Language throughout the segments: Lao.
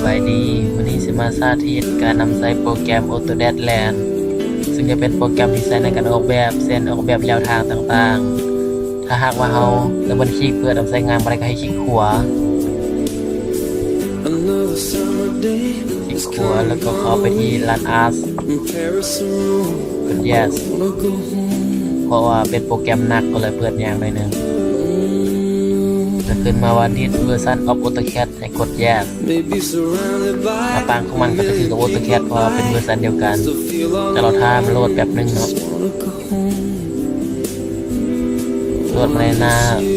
ສະບາຍດີ, ມື້ນີ້ຊິມາສາທິດການນຳໃຊ້ໂປຣແກຣມ Autodesk Land ຊຶ່ງຈະເປັນໂປຣແກຣມທີ່ໃຊ້ໃນການອອກແບບ ເຊັ່ນ ອອກແບບແລວທາງຕ່າງໆ. ຖ້າຫາກວ່າເຮົາດັບເບິນຄລິກເພື່ອນຳໃຊ້ງານບໍ່ໄດ້ ກໍໃຫ້ຄລິກຂວາ ຄລິກຂວາ ແລ້ວກໍເຂົ້າໄປທີ່ Run As ກົດ Yes ເພາະວ່າເປັນໂປຣແກຣມໜັກ ກໍເລີຍເປີດຍາກໜ້ອຍໜຶ່ງ. ຈະຂຶ້ນມາວ່າ This version of AutoCAD ໃຫ້ກົດ Yes. ໜ້າຕ່າງຂອງມັນກໍຈະຄືກັບ AutoCAD ເພາະວ່າເປັນເວີຊັນດຽວກັນ. ແຕ່ລະຖ້າມັນໂຫຼດແປັບໜຶ່ງເນາະ. ໂຫຼດມາໃນໜ້າ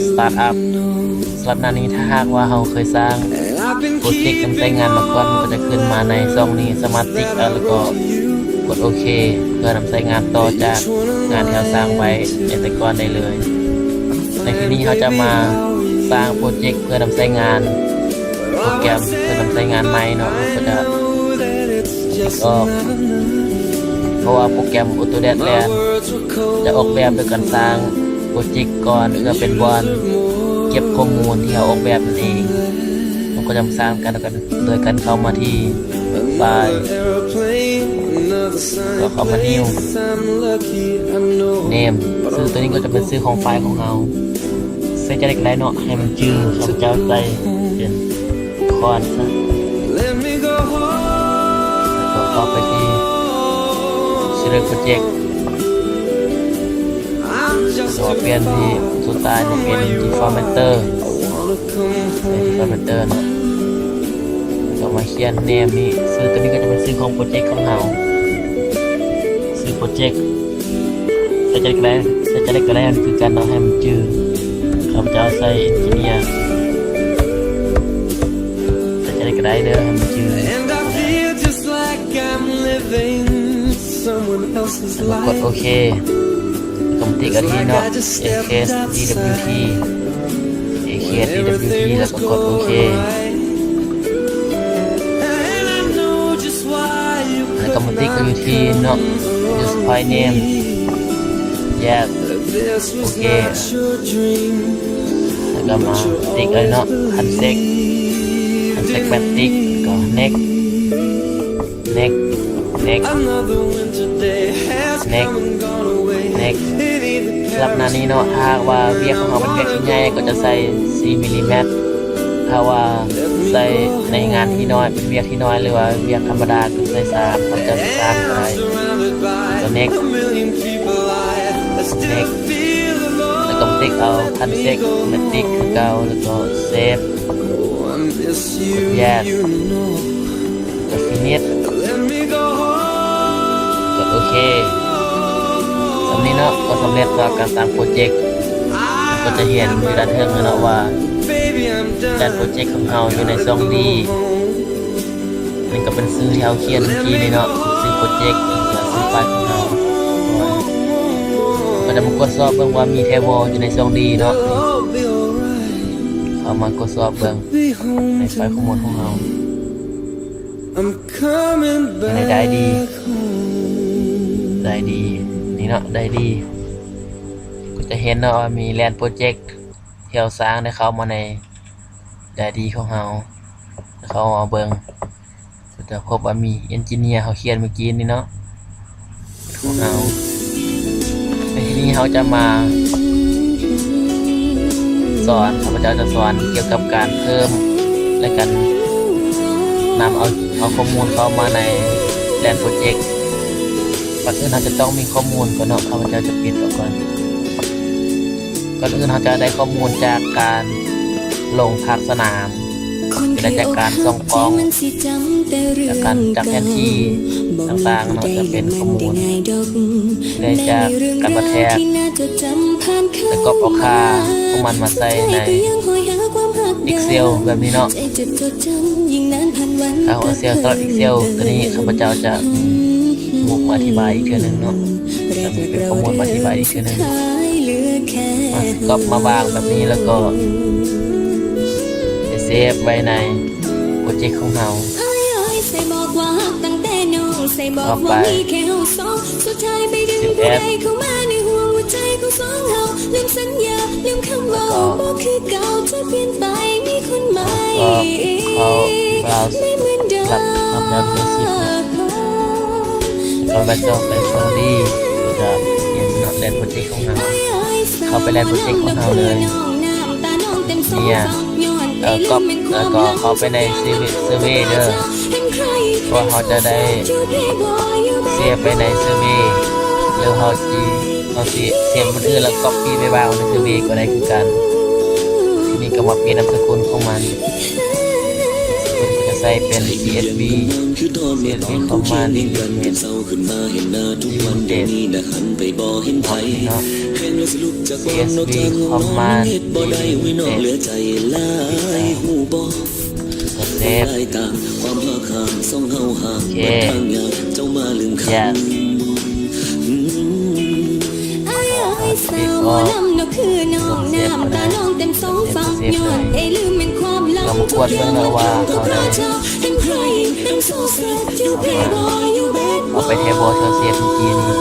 Startup. ສຳລັບໜ້ານີ້ ຖ້າຫາກວ່າເຮົາເຄີຍສ້າງໂປຣເຈັກນຳໃຊ້ງານມາກ່ອນ ມັນກໍຈະຂຶ້ນມາໃນຊ່ອງນີ້ ສາມາດຕິກເອົາ ແລ້ວກໍກົດໂອເຄ ເພື່ອນຳໃຊ້ງານຕໍ່ຈາກງານທີ່ເຮົາສ້າງໄວ້ໃນແຕ່ກ່ອນໄດ້ເລີຍ. ໃນທີ່ນີ້ເຮົາຈະມາສ້າງໂປຣເຈັກເພື່ອນຳໃຊ້ງານ ໂປຣແກຣມເພື່ອນຳໃຊ້ງານໃໝ່ເນາະ ເຮົາກໍຈະຕິກອອກ ເພາະວ່າໂປຣແກຣມ Autodesk Land ຈະອອກແບບໂດຍການສ້າງໂປຣເຈັກກ່ອນ ເພື່ອເປັນບ່ອນເກັບຂໍ້ມູນທີ່ເຮົາອອກແບບນັ້ນເອງ. ເຮົາກໍຈະມາສ້າງກັນ ໂດຍການເຂົ້າມາທີ່ File ກໍເຂົ້າມາ New Name. ຊື່ຕົວນີ້ກໍຈະເປັນຊື່ຂອງໄຟລ໌ຂອງເຮົາ. ໃສ່ຈະໄດ້ກໍໄດ້ເນາະ ໃຫ້ມັນຈື່ ຂ້າພະເຈົ້າໃສ່ເປັນຄອນຊະ ແລ້ວກໍເຂົ້າໄປທີ່ Select Project ແລ້ວກໍປ່ຽນທີ່ Style ນີ້ເປັນ Default Matter ເປັນ Default Matter ເນາະ ແລ້ວກໍມາຂຽນ Name ນີ້. ຊື່ຕົວນີ້ກໍຈະເປັນຊື່ຂອງໂປຣເຈັກຂອງເຮົາ ຊື່ໂປຣເຈັກ. ໃສ່ຈະໄດ້ກໍໄດ້ ໃສ່ຈະໄດ້ກໍໄດ້ ຄືກັນເນາະ ໃຫ້ມັນຈື່. ຂ້າພະເຈົ້າໃສ່ Engineer ໃສ່ຈະໄດ້ກໍໄດ້ເດີ ໃຫ້ມັນຈື່. ແລ້ວກໍກົດໂອເຄ ແລ້ວກໍມາຕິກເອົາທີ່ເນາະ AKDWT AKDWT ແລ້ວກໍກົດໂອເຄ ແລ້ວກໍມາຕິກຢູ່ທີ່ເນາະ Use File Name Yes ໂອເຄ ແລ້ວກໍມາຕິກເອົາເນາະ Uncheck Uncheck Matic ກໍ Next Next Next Next Next. ສຳລັບໜ້ານີ້ເນາະ ຖ້າຫາກວ່າວຽກຂອງເຮົາເປັນວຽກທີ່ໃຫຍ່ ກໍຈະໃສ່ສີ່ມິລລີແມັດ ຖ້າວ່າໃສ່ໃນງານທີ່ນ້ອຍ ເປັນວຽກທີ່ນ້ອຍ ຫຼືວ່າວຽກທຳມະດາ ກໍໃສ່ສາມ ເຮົາຈະໃສ່ສາມກໍໄດ້. ກໍ Next Next ແລ້ວກໍມາຕິກເອົາ Uncheck Matic ຄືເກົ່າ ແລ້ວກໍ Save Yes ກໍ Finish ກົດໂອເຄ. ສ່ຳນີ້ເນາະ ກໍສຳເລັດສຳລັບການສ້າງໂປຣເຈັກ. ເຮົາກໍຈະເຫັນຢູ່ດ້ານເທິງເນາະວ່າ ແລນໂປຣເຈັກຂອງເຮົາຢູ່ໃນຊ່ອງ D ນີ້ກໍເປັນຊື່ທີ່ເຮົາຂຽນເມື່ອກີ້ນີ້ເນາະ ຊື່ໂປຣເຈັກ ແລ້ວກໍຊື່ໄຟລ໌ຂອງເຮົາ. ກໍຈະມາກວດສອບເບິ່ງວ່າມີແທ້ບໍ່ ຢູ່ໃນຊ່ອງ D ເນາະ. ເຮົາມາກວດສອບເບິ່ງໃນໄຟລ໌ຂໍ້ມູນຂອງເຮົາ. ໄດ້ດີ ໄດ້ດີ ນີ້ເນາະ ໄດ້ດີ. ກໍຈະເຫັນເນາະວ່າມີແລນໂປຣເຈັກທີ່ເຮົາສ້າງໄດ້ເຂົ້າມາໃນໄດອາຣີຂອງເຮົາ. ເຂົ້າມາເບິ່ງ ກໍຈະພົບວ່າມີເອັນຈິເນຍເຮົາຂຽນເມື່ອກີ້ນີ້ເນາະ ຂອງເຮົາ. ໃນທີ່ນີ້ເຮົາຈະມາສອນ ຂ້າພະເຈົ້າຈະສອນກ່ຽວກັບການເພີ່ມ ແລະ ການນຳເອົາ ເອົາຂໍ້ມູນເຂົ້າມາໃນແລນໂປຣເຈັກ. ກ່ອນອື່ນເຮົາຈະຕ້ອງມີຂໍ້ມູນກ່ອນເນາະ ຂ້າພະເຈົ້າຈະປິດອອກກ່ອນ. ກ່ອນອື່ນເຮົາຈະໄດ້ຂໍ້ມູນຈາກການລົງພາກສະໜາມ ແລະ ຈາກການສ່ອງກ້ອງ ຈາກການຈັບແຜນທີ່ຕ່າງໆເນາະ ຈະເປັນຂໍ້ມູນ ແລະ ຈາກການວັດແທກ ແລະ ກອບເອົາຄ່າຂອງມັນມາໃສ່ໃນ Excel ແບບນີ້ເນາະ. ຖ້າເຮົາເອົາ Excel ສຳລັບ Excel ຕົວນີ້ ຂ້າພະເຈົ້າຈະ ອືມ ມຸກມາອະທິບາຍອີກເທື່ອໜຶ່ງເນາະ ຈະມີເປັນຂໍ້ມູນມາອະທິບາຍອີກເທື່ອໜຶ່ງ. ມາ copy ມາວາງແບບນີ້ ແລ້ວກໍໄປ save ໄວ້ໃນໂປຣເຈັກຂອງເຮົາ. ຕໍ່ໄປ Shift S ແລ້ວກໍ Browse ລັບຮັບເຈົ້າເປັນອາຊີບເນາະ ກໍແບບຈອບໄປເກົາຫຼີ ແລ້ວກໍປ່ຽນເນາະ ແລນໂປຣເຈັກຂອງເຮົາ ເຂົ້າໄປແລນໂປຣເຈັກຂອງເຮົາເລີຍ ເນຍ ເອີ ກອບ ແລ້ວກໍເຂົ້າໄປໃນເຊີເວ ເຊີເວເດີ ເພາະວ່າເຮົາຈະໄດ້ເຊຟໄປໃນເຊີເວ ຫຼືເຮົາຊິ ເຮົາຊິເຊຟມື້ອື່ນ ແລ້ວກັອບປີ້ໄປວາງໃນເຊີເວກໍໄດ້ຄືກັນ. ນີ້ກໍມາປ່ຽນນາມສະກຸນຂອງມັນ ສະກຸນກໍຈະໃສ່ເປັນ ຊີເອັສວີ ຊີເອັສວີຄອມມານ ລິມິເຕັດ ເນາະ ຊີເອັສວີຄອມມານ ລິມິເຕັດ ກໍເຊຟ ໂອເຄ ເຢສ ປິດອອກ ເຊຟກໍໄດ້ ເຊຟກໍເຊຟເລີຍ ເຮົາມາກວດເບິ່ງເນາະວ່າເຮົາໄດ້ ເອົາໄປແທ້ບໍ່ ເຮົາເຊຟມື້ກີ້ນີ້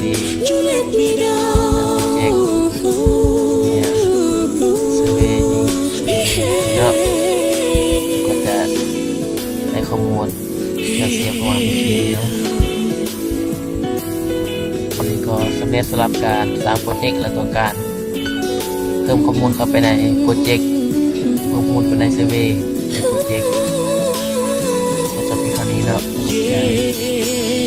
ນີ້ ເຊັກ ເນຍ ເຊີເວນີ້ເນາະ ກໍຈະໄດ້ຂໍ້ມູນ ເຮົາເຊຟເອົາໄວ້ເມື່ອກີ້ນີ້ເນາະ. ອັນນີ້ກໍສຳເລັດສຳລັບການສ້າງໂປຣເຈັກ ແລະ ກໍການເພີ່ມຂໍ້ມູນເຂົ້າໄປໃນໂປຣເຈັກ ເພີ່ມຂໍ້ມູນໄປໃນເຊີເວໃນໂປຣເຈັກ ກໍຈະມີເທົ່ານີ້ເນາະ.